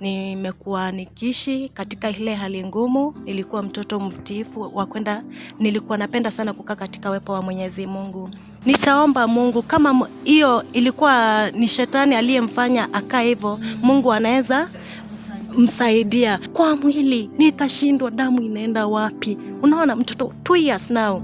Nimekuwa nikiishi katika ile hali ngumu. Nilikuwa mtoto mtiifu wa kwenda, nilikuwa napenda sana kukaa katika uwepo wa Mwenyezi Mungu. Nitaomba Mungu kama hiyo ilikuwa ni shetani aliyemfanya akae hivyo, Mungu anaweza msaidia. Kwa mwili nikashindwa, damu inaenda wapi? Unaona, mtoto 2 years now.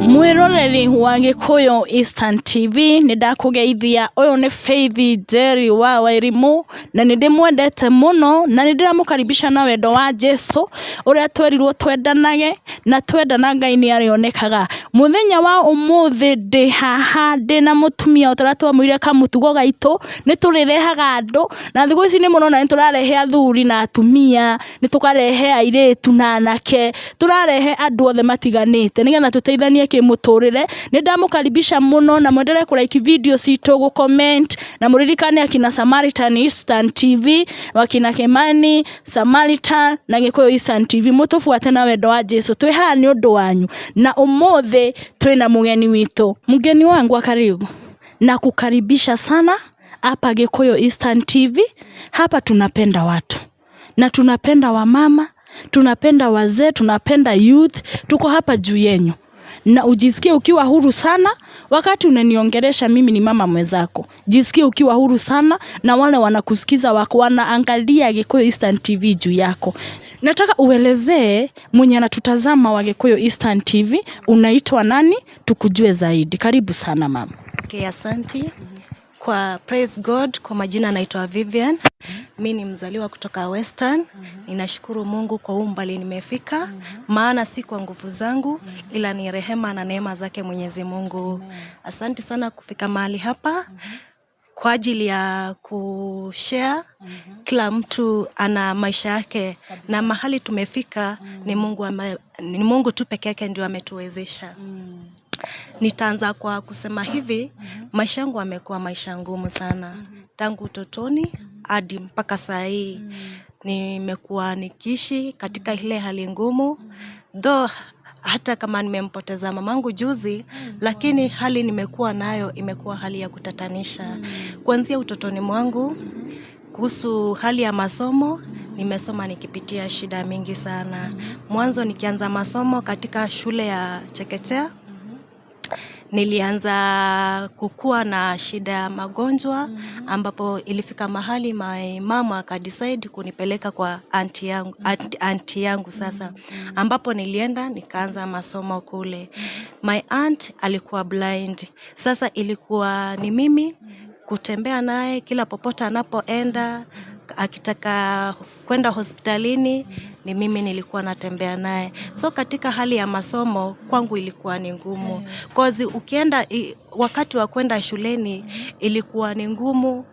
Mwiroreri wa Gikuyu Eastern TV ni ndakugeithia. Uyu ni Faith Njeri wa Wairimu na ni ndimwendete muno na ni ndiramukaribisha na wendo wa Jesu uria twerirwo twendanage na twendana Ngai ni arionekaga. Muthenya wa umuthi ndi haha ndina mutumia uria twamwire kamutugo gaitu ni turirehaga andu na thiku ici ni murona ni turarehe athuri na atumia, ni tukarehe airitu na anake, turarehe andu othe matiganite nigetha tuteithanie kimuturire. Ni ndamukaribisha muno na mwendelee ku like video citu, gu comment na muririkane akina Samaritan Eastern TV, wakina Kimani Samaritan na Gikuyu Eastern TV, mutubuate na wendo wa Jesu. Twi haha ni undu wanyu na umuthi twina mugeni witu. Mgeni wangu karibu na kukaribisha sana hapa Gikuyu Eastern TV. Hapa tunapenda watu na tunapenda wamama, tunapenda wazee, tunapenda youth. Tuko hapa juu yenyu na ujisikie ukiwa huru sana wakati unaniongelesha. Mimi ni mama mwenzako, jisikie ukiwa huru sana, na wale wanakusikiza wako wanaangalia Gikuyu Eastern TV juu yako. Nataka uelezee mwenye anatutazama wa Gikuyu Eastern TV, unaitwa nani, tukujue zaidi. Karibu sana mama. Okay, asante. Kwa praise God, kwa majina naitwa Vivian. Mi ni mzaliwa kutoka Western. Ninashukuru Mungu kwa umbali nimefika, maana si kwa nguvu zangu, ila ni rehema na neema zake Mwenyezi Mungu. Asante sana kufika mahali hapa kwa ajili ya kushare. Kila mtu ana maisha yake na mahali tumefika ni Mungu ambaye, ni Mungu tu peke yake ndio ametuwezesha. Nitaanza kwa kusema hivi, maisha yangu amekuwa maisha ngumu sana tangu utotoni hadi mpaka saa hii. Nimekuwa nikiishi katika ile hali ngumu, though hata kama nimempoteza mamangu juzi, lakini hali nimekuwa nayo imekuwa hali ya kutatanisha. Kuanzia utotoni mwangu, kuhusu hali ya masomo, nimesoma nikipitia shida mingi sana. Mwanzo nikianza masomo katika shule ya chekechea, nilianza kukua na shida ya magonjwa, ambapo ilifika mahali my mama akadecide kunipeleka kwa auntie yangu, auntie yangu sasa, ambapo nilienda nikaanza masomo kule. My aunt alikuwa blind. Sasa ilikuwa ni mimi kutembea naye kila popote anapoenda, akitaka kwenda hospitalini ni mimi nilikuwa natembea naye. So katika hali ya masomo kwangu ilikuwa ni ngumu. Cause ukienda wakati wa kwenda shuleni ilikuwa ni ngumu,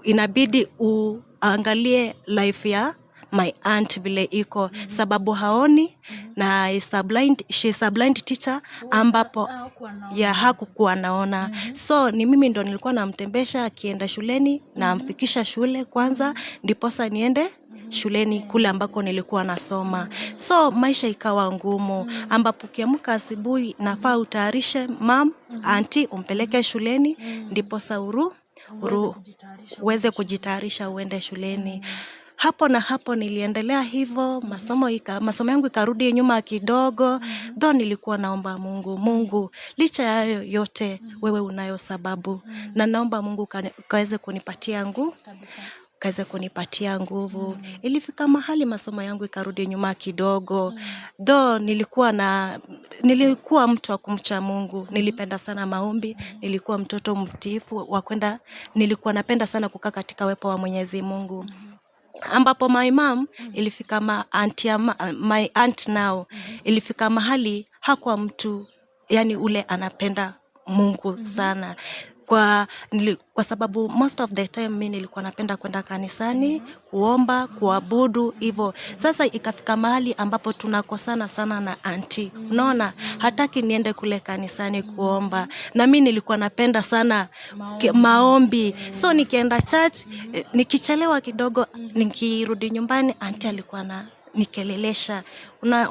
inabidi uangalie life ya my aunt vile iko, sababu haoni na is a blind, she is a blind teacher, ambapo ya hakukuwa naona. So ni mimi ndo nilikuwa namtembesha akienda shuleni, namfikisha shule kwanza ndiposa niende shuleni kule ambako nilikuwa nasoma. So maisha ikawa ngumu, ambapo ukiamka asubuhi nafaa utayarishe mam, auntie umpeleke shuleni ndiposa uweze kujitayarisha uende shuleni. Hapo na hapo niliendelea hivyo, masomo yangu ikarudi nyuma kidogo, though nilikuwa naomba Mungu, Mungu licha ya hayo yote wewe unayo sababu, na naomba Mungu kaweze kunipatia nguvu, kaweze kunipatia nguvu. Ilifika mahali masomo yangu ikarudi nyuma kidogo, though nilikuwa mtu wa kumcha Mungu, nilipenda sana maombi, nilikuwa mtoto mtiifu wa kwenda, nilikuwa napenda sana kukaa katika uwepo wa Mwenyezi Mungu. Ambapo my mom ilifika ma aunt ya my aunt now ilifika mahali hakuwa mtu yani ule anapenda Mungu sana. Kwa sababu most of the time mi nilikuwa napenda kwenda kanisani kuomba, kuabudu hivyo. Sasa ikafika mahali ambapo tunakosana sana na auntie. Unaona, hataki niende kule kanisani kuomba, na mi nilikuwa napenda sana maombi. So nikienda church, nikichelewa kidogo, nikirudi nyumbani, auntie alikuwa na nikelelesha.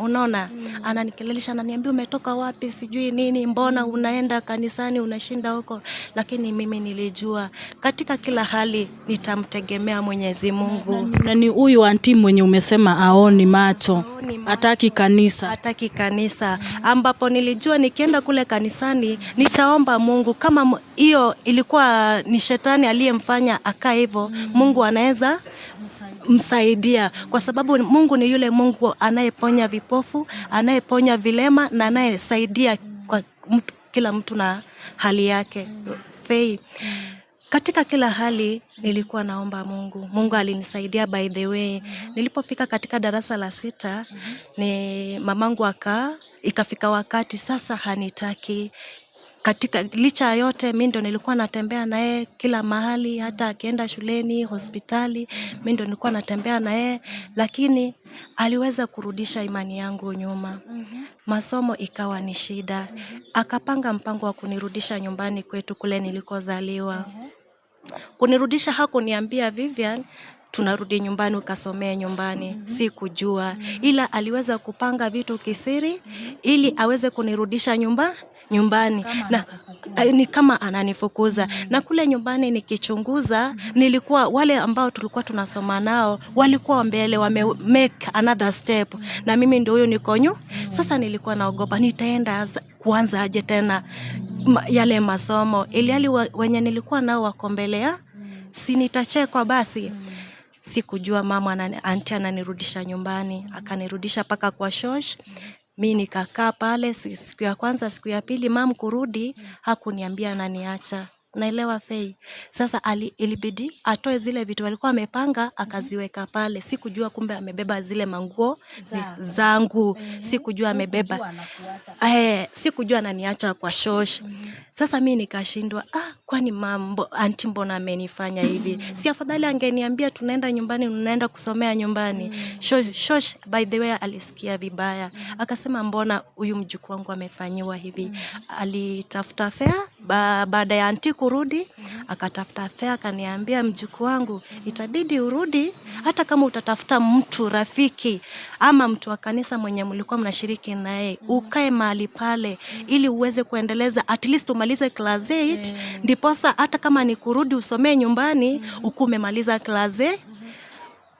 Unaona, ananikelelesha, ananiambia umetoka wapi, sijui nini, mbona unaenda kanisani unashinda huko. Lakini mimi nilijua katika kila hali nitamtegemea Mwenyezi Mungu. Na ni huyu auntie mwenye umesema aoni macho, Haoni macho. Hataki kanisa. Hataki kanisa, ambapo nilijua nikienda kule kanisani nitaomba Mungu. Kama hiyo ilikuwa ni shetani aliyemfanya akae hivyo, Mungu anaweza msaidia, kwa sababu Mungu ni yule Mungu anayeponya vipofu, anayeponya vilema na anayesaidia kwa mtu, kila mtu na hali yake. Fei, katika kila hali nilikuwa naomba Mungu. Mungu alinisaidia, by the way. Nilipofika katika darasa la sita, ni mamangu ikafika wakati sasa hanitaki. Katika licha ya yote, mi ndo nilikuwa natembea naye kila mahali, hata akienda shuleni, hospitali, mi ndo nilikuwa natembea naye, lakini aliweza kurudisha imani yangu nyuma. Masomo ikawa ni shida. Akapanga mpango wa kunirudisha nyumbani kwetu kule nilikozaliwa. Kunirudisha hakuniambia, "Vivian, tunarudi nyumbani ukasomee nyumbani." Sikujua. Ila aliweza kupanga vitu kisiri ili aweze kunirudisha nyumbani. Na ni kama ananifukuza. Na kule nyumbani nikichunguza, nilikuwa wale ambao tulikuwa tunasoma nao walikuwa mbele, wame make another step, na mimi ndio huyo niko Sasa nilikuwa naogopa nitaenda kuanza aje tena yale masomo, ilhali wenye nilikuwa nao wako mbele ya, si nitachekwa basi. Sikujua mama auntie ananirudisha nyumbani, akanirudisha mpaka kwa shosh. Mi nikakaa pale siku ya kwanza, siku ya pili, mam kurudi hakuniambia ananiacha. Naelewa, Fei. Sasa ilibidi atoe zile vitu alikuwa amepanga akaziweka pale. Sikujua kumbe amebeba zile manguo zangu. Sikujua amebeba. Sikujua ananiacha kwa shosh. Sasa mi nikashindwa, kwani mambo auntie mbona amenifanya hivi? Si afadhali angeniambia tunaenda nyumbani, unaenda kusomea nyumbani. Shosh by the way alisikia vibaya. Akasema mbona huyu mjukuu wangu amefanyiwa hivi? Alitafuta fare baada ya auntie kurudi, akatafuta fare akaniambia, mjukuu wangu, itabidi urudi, hata kama utatafuta mtu rafiki ama mtu wa kanisa mwenye mlikuwa mnashiriki naye, ukae mahali pale ili uweze kuendeleza, at least umalize class 8, ndiposa hata kama ni kurudi usomee nyumbani, ukuwe umemaliza class 8.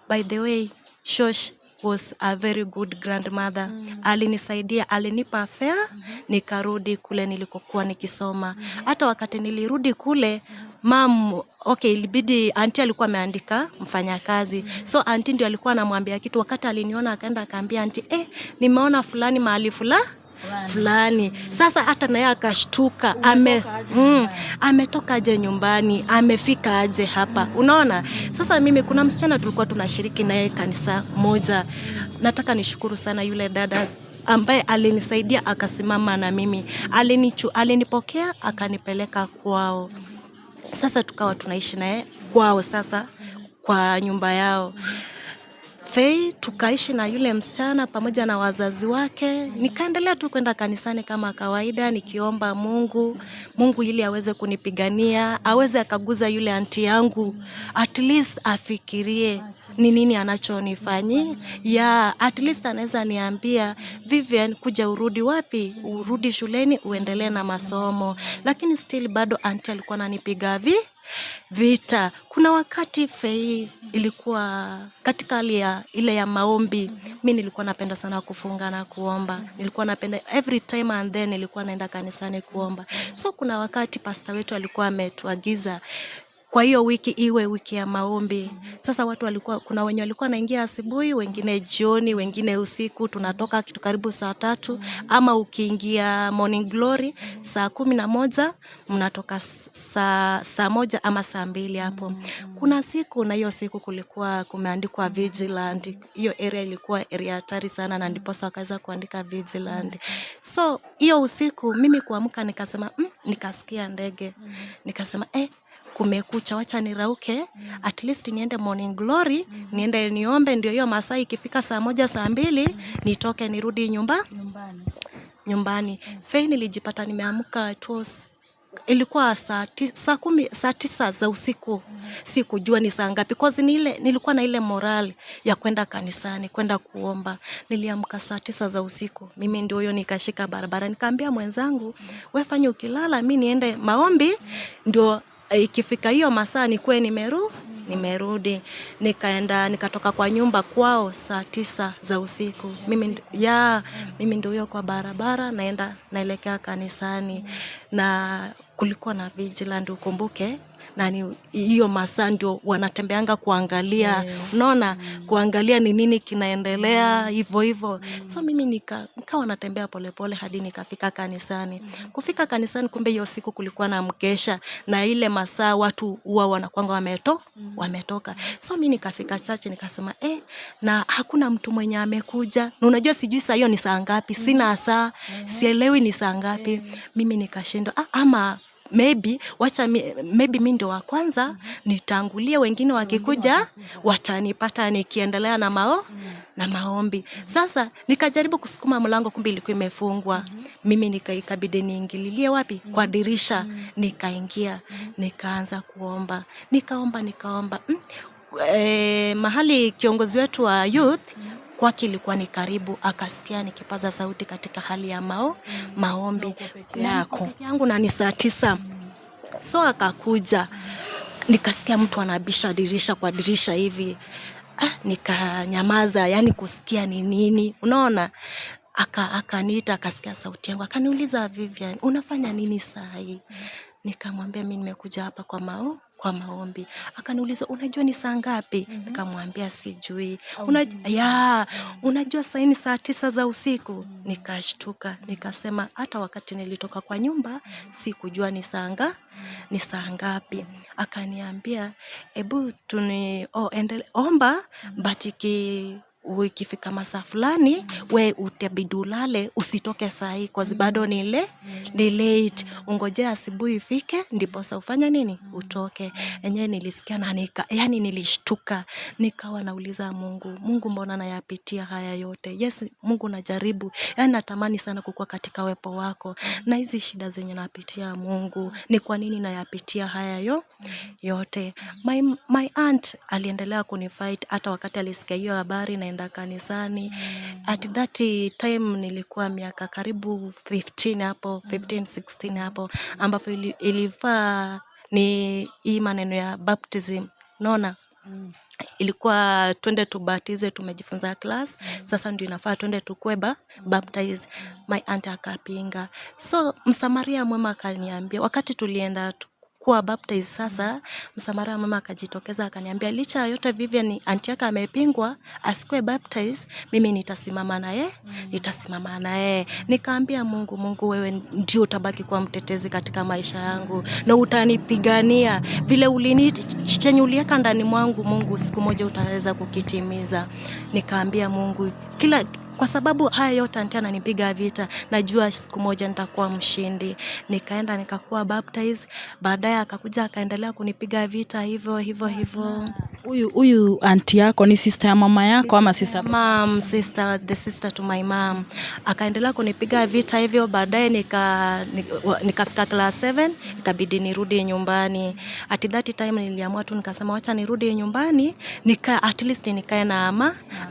By the way, Shosh was a very good grandmother. Alinisaidia, alinipa fare, nikarudi kule nilikokuwa nikisoma. Hata wakati nilirudi kule, mam, okay, ilibidi auntie alikuwa ameandika mfanyakazi. So auntie ndio alikuwa anamwambia kitu. Wakati aliniona akaenda akaambia auntie, nimeona fulani mahali fulani. Sasa hata naye akashtuka, ametoka aje nyumbani, amefika aje hapa. Unaona? Sasa mimi kuna msichana tulikuwa tunashiriki naye kanisa moja. Nataka nishukuru sana yule dada ambaye alinisaidia akasimama na mimi. Alinipokea akanipeleka kwao. Sasa tukawa tunaishi naye kwao sasa kwa nyumba yao. Fei, tukaishi na yule msichana pamoja na wazazi wake. Nikaendelea tu kwenda kanisani kama kawaida, nikiomba Mungu ili aweze kunipigania, aweze akaguza yule auntie yangu, at least afikirie ni nini anachonifanyia. Yeah, at least anaweza niambia, Vivian, kuja urudi wapi? Urudi shuleni uendelee na masomo. Lakini still bado auntie alikuwa ananipiga vita. Kuna wakati, Fei, ilikuwa katika hali ya ile ya maombi. Mi nilikuwa napenda sana kufunga na kuomba. Nilikuwa napenda every time and then nilikuwa naenda kanisani kuomba. So kuna wakati pastor wetu alikuwa ametuagiza Kwa hiyo wiki iwe wiki ya maombi. Sasa watu walikuwa, kuna wenye walikuwa wanaingia asubuhi, wengine jioni, wengine usiku. Tunatoka kitu karibu saa 3, ama ukiingia Morning Glory saa 11, mnatoka saa 1 ama saa 2 hapo. Kuna siku, na hiyo siku kulikuwa kumeandikwa vigilant. Hiyo area ilikuwa area hatari sana, na ndiposa wakaweza kuandika vigilant. So hiyo usiku mimi kuamka nikasema, nikasikia ndege, nikasema, "Eh, kumekucha, wacha nirauke, at least niende Morning Glory, niende niombe, ndio hiyo masaa ikifika saa 1, saa 2 nitoke nirudi Nyumbani. nyumbani." Fei, nilijipata nimeamka, it was ilikuwa saa 10, saa 9 za usiku. Sikujua ni saa ngapi, cause ni ile nilikuwa na ile morale ya kwenda kanisani, kwenda kuomba. Niliamka saa 9 za usiku, mimi ndio huyo, nikashika barabara, nikaambia mwenzangu, "We fanya ukilala, mi niende maombi, ndio ikifika hiyo masaa nikuwe nimerudi." Nikaenda, nikatoka kwa nyumba kwao saa 9 za usiku. Mimi ndio huyo kwa barabara, naenda naelekea kanisani, na kulikuwa na vigilant, ukumbuke, na ni hiyo masaa ndio wanatembeanga kuangalia, unaona, kuangalia ni nini kinaendelea, hivyo hivyo. So mimi nikawa natembea polepole hadi nikafika kanisani. Kufika kanisani, kumbe hiyo siku kulikuwa na mkesha, na ile masaa watu huwa wanakwanga wametoka. So mi nikafika church, nikasema, "Eh, na hakuna mtu mwenye amekuja." Na unajua sijui saa hiyo ni saa ngapi, sina saa, sielewi ni saa ngapi. Mimi nikashindwa, ah, ama maybe wacha maybe mi ndo wa kwanza nitangulie, wengine wakikuja watanipata nikiendelea na maombi. Sasa nikajaribu kusukuma mlango, kumbe ilikuwa imefungwa. Mimi ikabidi niingililie wapi? Kwa dirisha. Nikaingia, nikaanza kuomba, nikaomba, nikaomba. Mahali kiongozi wetu wa youth kwake ilikuwa ni karibu, akasikia nikipaza sauti katika hali ya maombi. Na uko peke Na niko yako. Peke yangu na ni saa 9. So akakuja, nikasikia mtu anabisha dirisha kwa dirisha hivi. Ah, nikanyamaza, yani kusikia ni nini, unaona. Akaniita, akasikia sauti yangu, akaniuliza, "Vivian, unafanya nini saa hii?" Nikamwambia, "Mi nimekuja hapa kwa maombi." Akaniuliza, "Unajua ni saa ngapi?" Nikamwambia, "Sijui." Ya, "Unajua saa hii ni saa 9 za usiku?" Nikashtuka, nikasema hata wakati nilitoka kwa nyumba sikujua ni saa ngapi. Akaniambia, "Ebu tuni oh, endele, omba, but ikifika masaa fulani we utabidi ulale, usitoke saa hii cause bado ni late. Ungojea asubuhi ifike ndiposa ufanye nini, utoke." Enyewe nilisikia na yani nilishtuka, nikawa nauliza Mungu, "Mungu, mbona nayapitia haya yote?" Yes, Mungu, najaribu, yani natamani sana kukua katika wepo wako, na hizi shida zenye napitia, Mungu, ni kwa nini nayapitia haya yote? My aunt aliendelea kunifight hata wakati alisikia hiyo habari naenda kanisani. At that time nilikuwa miaka karibu 15 hapo, 15 16 hapo, ambapo ilifaa ni hii maneno ya baptism, unaona, ilikuwa twende tubatizwe, tumejifunza class, sasa ndio inafaa twende tukue baptize. My aunt akapinga. So msamaria mwema akaniambia, wakati tulienda kuwa baptized sasa, msamaria mwema akajitokeza akaniambia, licha ya yote Vivian, auntie yake amepingwa asikuwe baptized, mimi nitasimama naye, nitasimama naye. Nikaambia Mungu, "Mungu, wewe ndio utabaki kuwa mtetezi katika maisha yangu na utanipigania vile ulini chenye uliweka ndani mwangu, Mungu, siku moja utaweza kukitimiza." Nikaambia Mungu, kila kwa sababu haya yote auntie ananipiga vita, najua siku moja nitakuwa mshindi. Nikaenda nikakuwa baptized. Baadaye akakuja akaendelea kunipiga vita hivyo hivyo hivyo. Huyu auntie yako ni sister ya mama yako ama sister? Mom, sister, the sister to my mom. Akaendelea kunipiga vita hivyo, baadaye nikafika class 7, ikabidi nirudi nyumbani. At that time niliamua tu nikasema wacha nirudi nyumbani, at least nikae na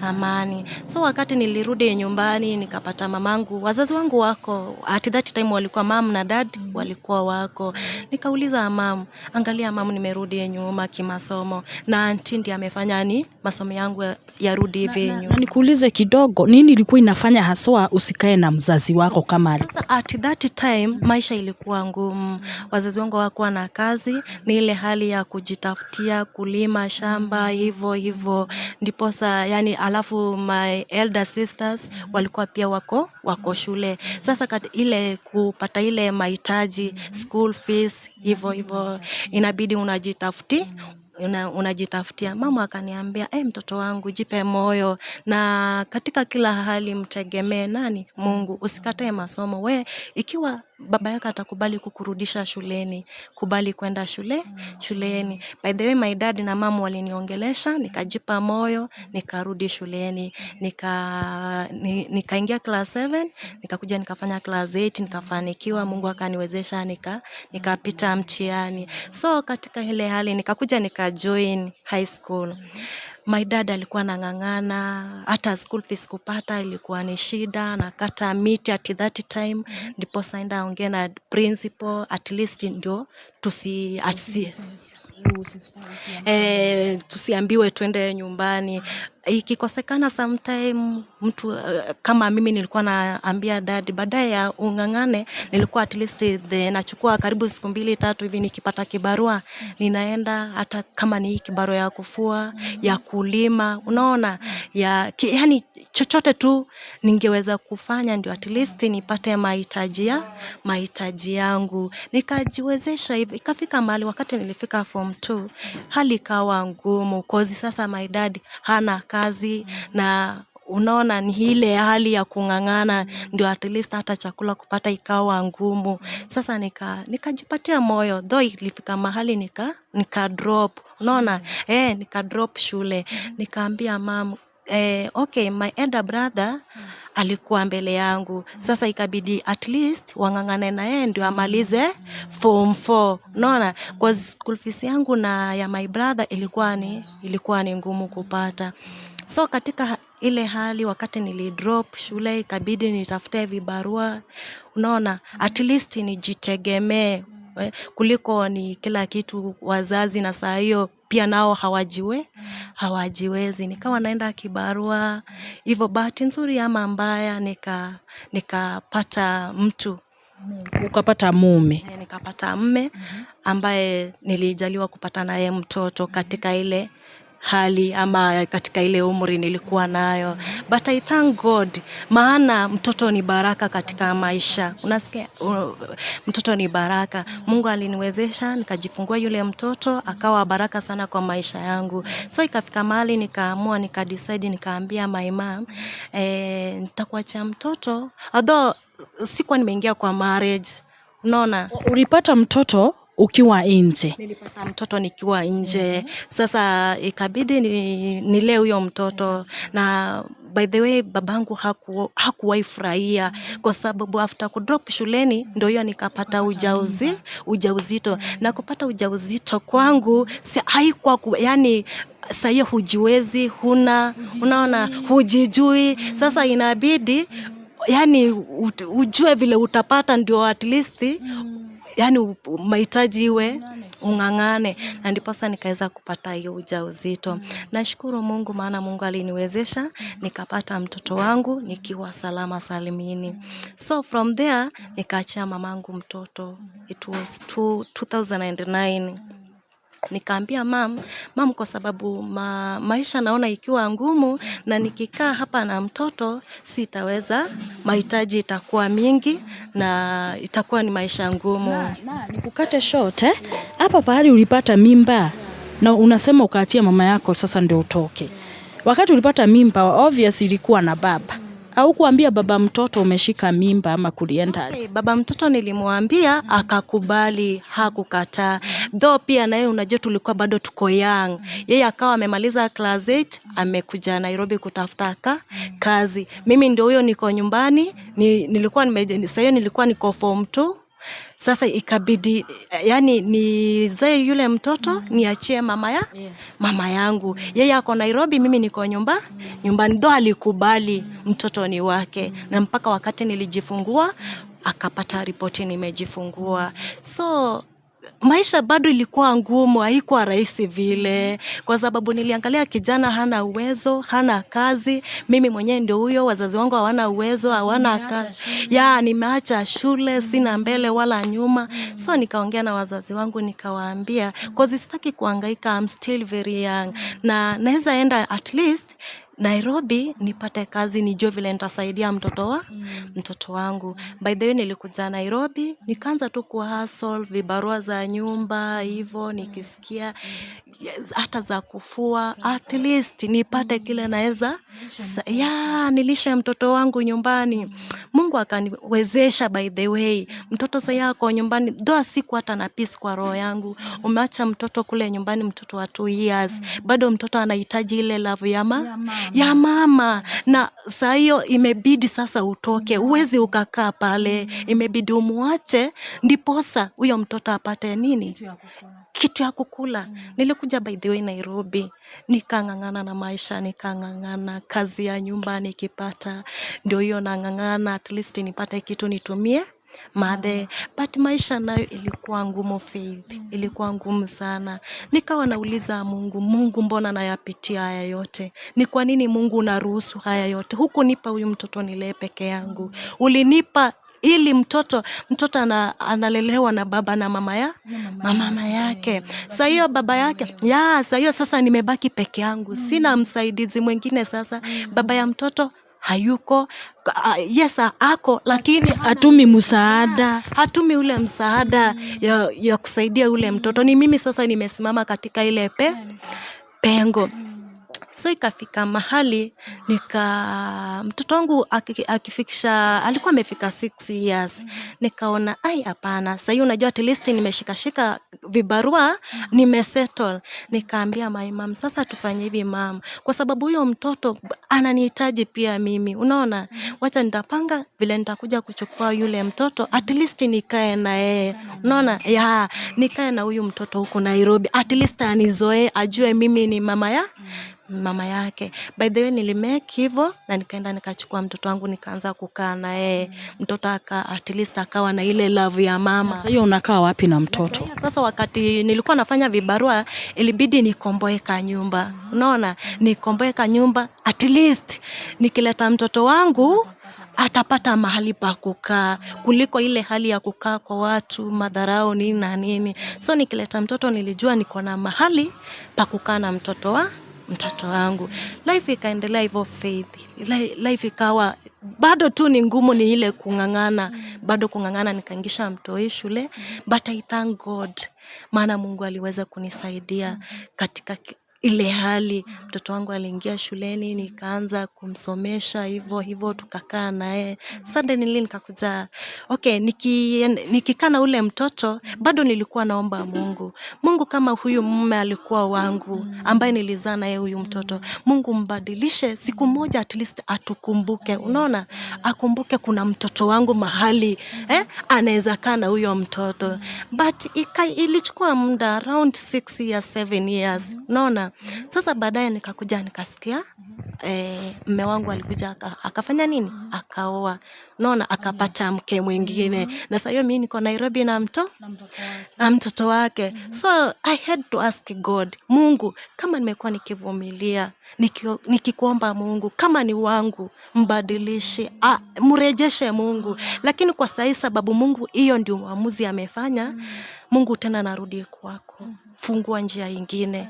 amani. So wakati nilirudi nyumbani nikapata mamangu, wazazi wangu wako, at that time walikuwa mom na dad walikuwa wako. Nikauliza mom, "Angalia mom, nimerudi nyuma kimasomo na auntie Auntie ndiye amefanya ni masomo yangu yarudi hivi Na nyuma. nikuulize kidogo, nini ilikuwa inafanya haswa usikae na mzazi wako kama Sasa at that time maisha ilikuwa ngumu, wazazi wangu hawakuwa na kazi, ni ile hali ya kujitafutia, kulima shamba hivyo hivyo, ndiposa yani, alafu my elder sisters walikuwa pia wako shule. Sasa ile kupata ile mahitaji, school fees, hivyo hivyo, inabidi unajitafutia. Mama akaniambia, mtoto wangu, jipe moyo na katika kila hali mtegemee nani? Mungu. Usikatae masomo. We, ikiwa baba yako atakubali kukurudisha shuleni, kubali kwenda shuleni. By the way, my dad na mama waliniongelesha, nikajipa moyo, nikarudi shuleni, nikaingia class 7, nikakuja nikafanya class 8, nikafanikiwa, Mungu akaniwezesha, nikapita mtihani. So katika ile hali nikakuja nikajoin high school. My dad alikuwa anang'ang'ana, hata school fees kupata ilikuwa ni shida, nakata miti at that time, ndiposa aende aongee na principal, at least ndio tusiambiwe twende nyumbani. Ikikosekana sometime mtu kama mimi nilikuwa naambia dad baadaye ya ung'ang'ane, nilikuwa at least nachukua karibu siku 2-3 hivi, nikipata kibarua ninaenda, hata kama ni hii kibarua ya kufua, ya kulima, unaona, yani chochote tu ningeweza kufanya ndio at least nipate mahitaji yangu. Nikajiwezesha hivi, ikafika mahali wakati nilifika form 2 hali ikawa ngumu, cause sasa my dad hana kazi, na unaona ni ile hali ya kung'ang'ana ndio at least hata chakula kupata ikawa ngumu. Sasa nikajipatia moyo, though ilifika mahali nika drop, unaona, nika drop shule. Nikaambia mum, okay, my elder brother alikuwa mbele yangu, sasa ikabidi at least wang'ang'ane na yeye ndio amalize form 4, unaona, cause school fees yangu na ya my brother ilikuwa ni ngumu kupata. So katika ile hali wakati nilidrop shule ikabidi nitafute vibarua, unaona, at least nijitegemee, kuliko ni kila kitu wazazi, na saa hiyo pia nao hawajiwezi. Nikawa naenda kibarua hivyo, bahati nzuri ama mbaya nikapata mtu. Ukapata mume. Nikapata mme ambaye nilijaliwa kupata naye mtoto katika ile hali ama katika ile umri nilikuwa nayo. But I thank God, maana mtoto ni baraka katika maisha. Unasikia, mtoto ni baraka. Mungu aliniwezesha nikajifungua yule mtoto, akawa baraka sana kwa maisha yangu. So ikafika mahali nikaamua, nikadecide, nikaambia my mom, nitakuachia mtoto, although sikuwa nimeingia kwa marriage. Unaona? Ulipata mtoto ukiwa nje? Nilipata mtoto nikiwa nje. Sasa ikabidi nilee huyo mtoto, na by the way babangu hakuwahi furahia, kwa sababu after kudrop shuleni ndio hiyo nikapata ujauzito, na kupata ujauzito kwangu si, haikuwa yani saa hiyo hujiwezi, huna, unaona, hujijui. Sasa inabidi yani ujue vile utapata ndio at least yani mahitaji iwe ung'ang'ane, na ndiposa nikaweza kupata hiyo ujauzito. Nashukuru Mungu, maana Mungu aliniwezesha nikapata mtoto wangu nikiwa salama salimini. So from there nikaachia mamangu mtoto. It was 2009. Nikaambia mam, kwa sababu maisha naona ikiwa ngumu na nikikaa hapa na mtoto sitaweza, mahitaji itakuwa mingi na itakuwa ni maisha ngumu. Na nikukate short, hapa pahali ulipata mimba na unasema ukaachia mama yako sasa ndio utoke. Wakati ulipata mimba obvious ilikuwa na baba. Au kuambia baba mtoto umeshika mimba ama kulienda aje? Okay, baba mtoto nilimwambia akakubali, hakukataa. Though pia naye unajua tulikuwa bado tuko young. Yeye akawa amemaliza class 8, amekuja Nairobi kutafuta kazi. Mimi ndio huyo niko nyumbani, nilikuwa sasa hiyo nilikuwa niko form 2. Sasa ikabidi yani nizae yule mtoto niachie mama yangu. Yeye ako Nairobi, mimi niko nyumbani. Though alikubali mtoto ni wake, na mpaka wakati nilijifungua akapata ripoti nimejifungua. So Maisha bado ilikuwa ngumu, haikuwa rahisi vile, kwa sababu niliangalia kijana hana uwezo, hana kazi, mimi mwenyewe ndio huyo, wazazi wangu hawana uwezo, hawana Umeacha kazi shule. Ya nimeacha shule, sina mbele wala nyuma. So nikaongea na wazazi wangu nikawaambia, cause sitaki kuhangaika, I'm still very young na naweza enda at least Nairobi nipate kazi, nijue vile nitasaidia mtoto wangu. By the way, nilikuja Nairobi nikaanza tu kuhustle vibarua za nyumba hivyo, nikisikia, yes, hata za kufua, at least nipate kile naweza ya nilishe mtoto wangu nyumbani. Mungu akaniwezesha. By the way, mtoto sasa ako nyumbani, though siku hata na peace kwa roho yangu. Umeacha mtoto kule nyumbani, mtoto wa 2 years, bado mtoto anahitaji ile love Ya mama. Ya mama, na saa hiyo imebidi sasa utoke, huwezi ukakaa pale, imebidi umuache ndiposa huyo mtoto apate nini? Kitu ya kukula. Kitu ya kukula. Nilikuja, by the way, Nairobi, nikang'ang'ana na maisha, nikang'ang'ana kazi ya nyumba nikipata, ndio hiyo nang'ang'ana at least nipate kitu nitumie madhe, but maisha nayo ilikuwa ngumu, Faith, ilikuwa ngumu sana. Nikawa nauliza Mungu, "Mungu, mbona nayapitia haya yote? Ni kwa nini Mungu unaruhusu haya yote? Hukunipa huyu mtoto nilee peke yangu, ulinipa ili mtoto analelewa na baba na mama ya Na mama mama yake. yake." Saa hiyo baba yake, ya saa hiyo sasa nimebaki peke yangu, sina msaidizi mwingine. Sasa baba ya mtoto hayuko. Yes, ako, lakini Hatumi msaada. Hatumi ule msaada ya kusaidia ule mtoto. Ni mimi sasa nimesimama katika ile pengo. So ikafika mahali nika mtoto wangu akifikisha, alikuwa amefika 6 years, nikaona, ai, hapana, sahii unajua at least nimeshikashika vibarua, nimesettle. Nikaambia my mom, "Sasa tufanye hivi, mum, kwa sababu huyo mtoto ananihitaji pia mimi, unaona, wacha nitapanga vile nitakuja kuchukua yule mtoto, at least nikae na yeye, unaona, ya nikae na huyu mtoto huku Nairobi, at least anizoee, ajue mimi ni mama yake." By the way, nilimake hivyo na nikaenda nikachukua mtoto wangu, nikaanza kukaa na yeye. Mtoto at least akawa na ile love ya mama. Sasa hiyo unakaa wapi na mtoto? Sasa wakati nilikuwa nafanya vibarua, ilibidi nikomboe ka nyumba, unaona, nikomboe ka nyumba, at least nikileta mtoto wangu atapata mahali pa kukaa kuliko ile hali ya kukaa kwa watu, madharau, nini na nini. So nikileta mtoto nilijua niko na mahali pa kukaa na mtoto wangu. Life ikaendelea hivyo, Faith. Life ikawa bado tu ni ngumu, ni ile kung'ang'ana, bado kung'ang'ana. Nikaingisha mtoi shule, but I thank God, maana Mungu aliweza kunisaidia katika ile hali. Mtoto wangu aliingia shuleni, nikaanza kumsomesha hivyo hivyo, tukakaa naye. Suddenly nikakuja, okay, nikikaa na ule mtoto bado nilikuwa naomba Mungu, "Mungu, kama huyu mume alikuwa wangu ambaye nilizaa naye huyu mtoto, Mungu mbadilishe siku moja, at least atukumbuke, unaona, akumbuke kuna mtoto wangu mahali, anaweza kaa na huyo mtoto." But ilichukua muda around 6 years, 7 years, unaona. Sasa baadaye nikakuja nikasikia mme wangu alikuja akafanya nini, akaoa, unaona, akapata mke mwingine, na saa hiyo mi niko Nairobi na mtoto wake. So I had to ask God, "Mungu, kama nimekuwa nikivumilia, nikikuomba Mungu, kama ni wangu mbadilishe, mrejeshe Mungu, lakini kwa sahii sababu Mungu hiyo ndio uamuzi amefanya, Mungu tena narudi kwako, fungua njia ingine,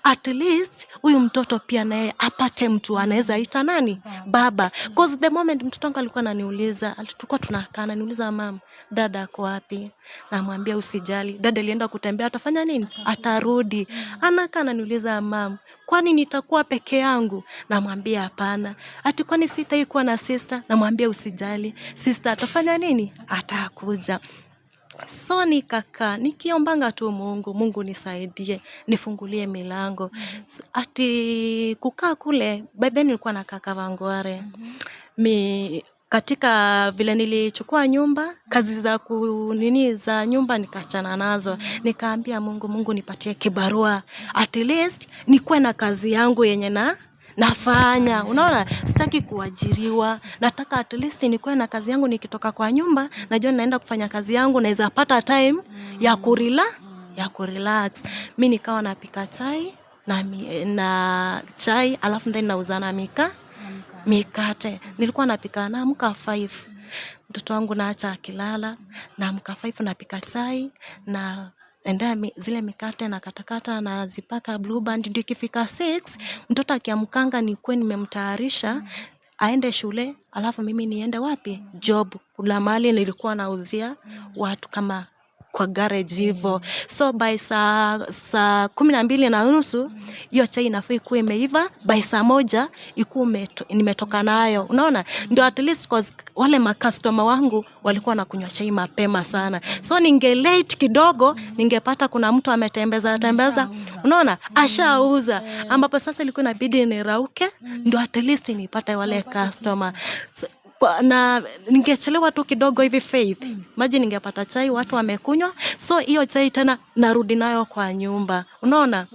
at least huyu mtoto pia naye apate mtu anaweza ita nani, baba." 'Cause the moment mtoto wangu alikuwa ananiuliza, tulikuwa tunakaa, ananiuliza, "Mum, dada ako wapi?" Namwambia, "Usijali, dada alienda kutembea, atafanya nini, atarudi." Anakaa ananiuliza, "Mum, kwani nitakuwa peke yangu?" Namwambia, "Hapana." "Ati kwani sitaikuwa na sister?" Namwambia, "Usijali, sister atafanya nini, atakuja." So nikakaa nikiombanga tu Mungu, "Mungu nisaidie, nifungulie milango." Ati kukaa kule, by then nilikuwa nakaa Kawangware. Mi katika vile nilichukua nyumba, kazi za kunini za nyumba nikaachana nazo. Nikaambia Mungu, "Mungu nipatie kibarua, at least nikuwe na kazi yangu yenye na Nafanya, unaona, sitaki kuajiriwa, nataka at least nikuwe na kazi yangu. Nikitoka kwa nyumba najua naenda kufanya kazi yangu, naweza pata time ya kurelax. Mi nikawa napika chai na chai, alafu then nauza na mikate. Nilikuwa napika, naamka 5, mtoto wangu naacha akilala, naamka 5, napika chai na endea zile mikate na katakata na zipaka Blue Band, ndio ikifika 6 mtoto akiamkanga nikuwe nimemtayarisha aende shule, alafu mimi niende wapi? Job. Kuna mahali nilikuwa nauzia watu kama kwa garage hivo. So by saa 12:30 hiyo chai inafaa ikuwe imeiva, by saa 1 ikuwe nimetoka nayo, unaona, ndio at least, cause wale macustomer wangu walikuwa wanakunywa chai mapema sana, so ninge late kidogo ningepata kuna mtu ametembeza tembeza, unaona, ashauza, ambapo sasa ilikuwa inabidi nirauke ndio at least nipate wale customer. So, na ningechelewa tu kidogo hivi, Faith, maji ningepata chai watu wamekunywa. So hiyo chai tena narudi nayo kwa nyumba, unaona,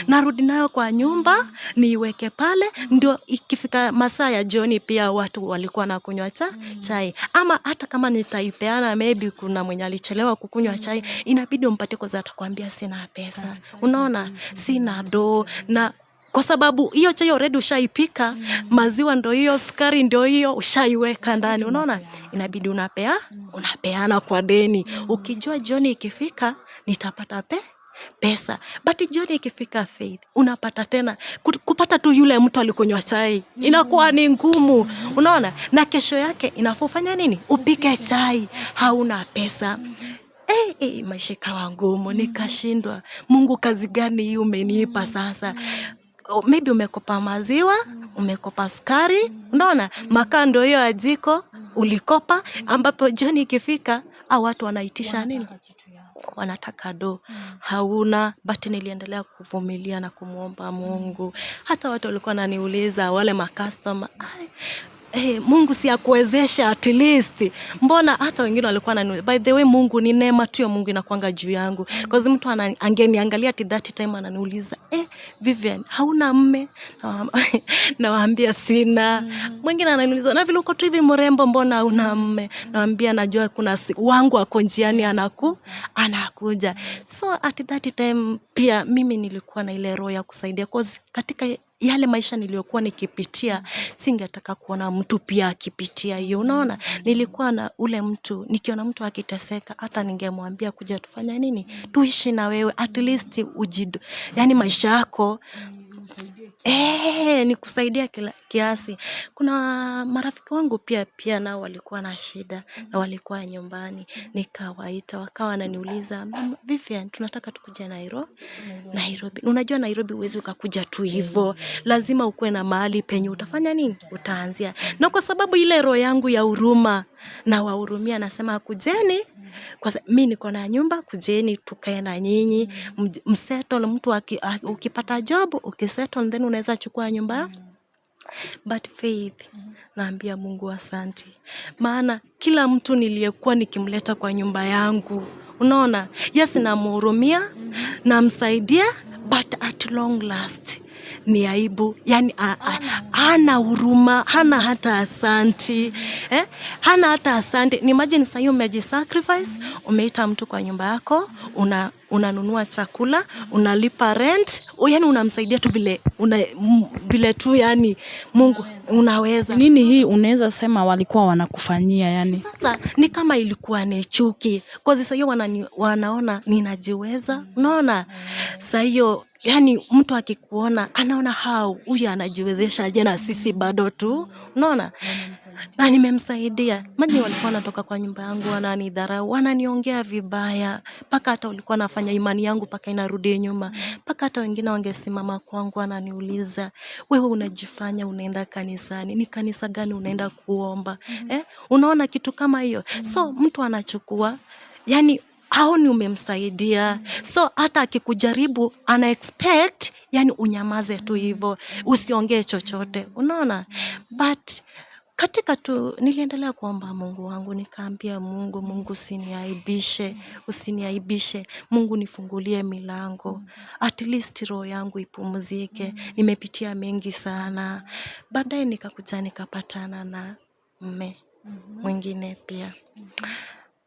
narudi nayo kwa nyumba niiweke pale, ndio ikifika masaa ya jioni pia watu walikuwa nakunywa chai, ama hata kama nitaipeana, maybe kuna mwenye alichelewa kukunywa chai, inabidi umpatie, kwa atakwambia sina pesa, unaona, sina do, na kwa sababu hiyo chai already ushaipika, maziwa ndo hiyo, sukari ndio hiyo, ushaiweka ndani, unaona, inabidi unapeana kwa deni, ukijua jioni ikifika nitapata pesa. But jioni ikifika, Faith, unapata tena kupata tu yule mtu alikunywa chai inakuwa ni ngumu, unaona, na kesho yake inafaa ufanye nini? Upike chai, hauna pesa. Maisha ikawa ngumu, nikashindwa. Mungu, kazi gani hii umenipa sasa? Maybe umekopa maziwa, umekopa sukari, unaona, makaa ndio hiyo ya jiko ulikopa, ambapo jioni ikifika au watu wanaitisha nini? Wanataka do, hauna. But niliendelea kuvumilia na kumwomba Mungu. Hata watu walikuwa wananiuliza, wale macustomer, Mungu si akuwezesha at least, mbona? Hata wengine walikuwa wananiuliza. By the way, Mungu ni neema tu ya Mungu inakuanga juu yangu, cause mtu angeniangalia at that time ananiuliza, "Vivian, hauna mme?" Nawaambia sina. Mwingine ananiuliza, "Na vile uko tu hivi mrembo, mbona hauna mme?" Nawaambia najua kuna wangu ako njiani anakuja. So at that time pia mimi nilikuwa na ile roho ya kusaidia, cause katika yale maisha niliyokuwa nikipitia singetaka kuona mtu pia akipitia hiyo, unaona. Nilikuwa na ule mtu, nikiona mtu akiteseka, hata ningemwambia kuja tufanye nini, tuishi na wewe, at least yani maisha yako nikusaidia kila kiasi. Kuna marafiki wangu pia nao walikuwa na shida na walikuwa nyumbani, nikawaita, wakawa wananiuliza, "Mama Vivian, tunataka tukuje Nairobi." Unajua Nairobi huwezi ukakuja tu hivo, lazima ukuwe na mahali penye utafanya nini, utaanzia. Na kwa sababu ile roho yangu ya huruma, nawahurumia, nasema kujeni, kwa mi niko na nyumba, kujeni tukae na nyinyi, msettle. Mtu ukipata job, ukisettle, then unaweza chukua nyumba. But Faith, naambia Mungu asante, maana kila mtu niliyekuwa nikimleta kwa nyumba yangu, unaona, yes, namhurumia, namsaidia, but at long last ni aibu, yani hana huruma, hana hata asanti, eh? Hana hata asanti. Ni imagine sahii umejisacrifice, umeita mtu kwa nyumba yako, unanunua chakula, unalipa rent, yani unamsaidia tu vile tu yani Mungu unaweza. Nini hii unaweza sema walikuwa wanakufanyia yani? Sasa ni kama ilikuwa ni chuki, cause sasa hiyo wanaona ninajiweza, unaona? Sasa hiyo yani mtu akikuona anaona how huyu anajiwezesha aje na sisi bado tu, unaona? Na nimemsaidia. Maji walikuwa wanatoka kwa nyumba yangu wananidharau, wananiongea vibaya, mpaka hata walikuwa nafanya imani yangu mpaka inarudi nyuma, mpaka hata wengine wangesimama kwangu wananiuliza, "Wewe unajifanya unaenda kanisani, ni kanisa gani unaenda kuomba?" Eh, unaona kitu kama hiyo. So mtu anachukua, yani haoni umemsaidia, so hata akikujaribu ana expect yani unyamaze tu hivo, usiongee chochote, unaona? But Katika tu niliendelea kuomba Mungu wangu, nikaambia Mungu, Mungu usiniaibishe, usiniaibishe, Mungu nifungulie milango, at least roho yangu ipumzike, nimepitia mengi sana. Baadaye nikakuja nikapatana na mme mwingine pia